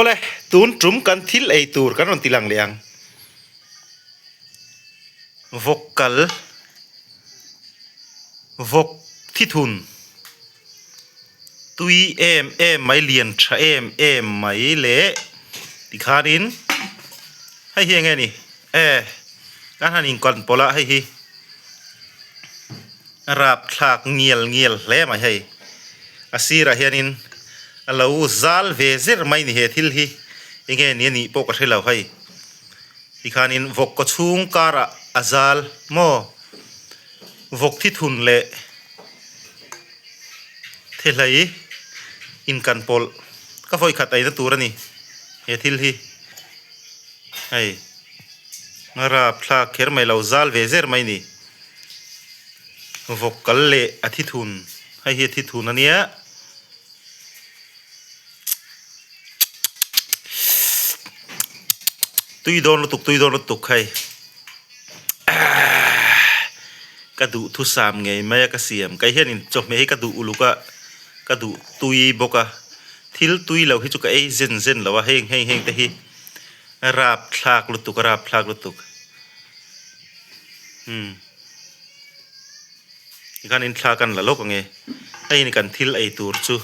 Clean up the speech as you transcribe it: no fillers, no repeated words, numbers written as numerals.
Awle, tun tum kan thil ei tur kan rawn ti lang leh ang. Vawk kal, vawk thithun, tui em em mai, lian tha em em mai leh tikhanin hei hi enge ni? E, kan han inkan pawlh a hei hi a rapthlak ngial ngial hle mai hei. A sirah hianin a lo zal ve zir mai ni he thil hi enge ni a nih pawh ka hre lo hei. Tikhanin vawk kaw chhung karah a zal maw vawk thi thun leh thehlei inkan pawlh ka vawi khat eina tur a ni he thil hi hei a rapthlak kher mai lo zal ve zer mai ni vawk kal leh a thi thun hei hi a thi thun a nia. Tui dawn lutuk tui dawn lutuk hei ka duh thusam ngei mai a ka siam kei hianin chawhmeh hi ka duh uluk a ka duh tui bawk a thil tui lo hi chu ka ei zen zen lo a heng heng heng te hi a rapthlak lutuk a rapthlak lutuk umm tikhan in thla kan la lawk ang e hei ni kan thil ei tur chu.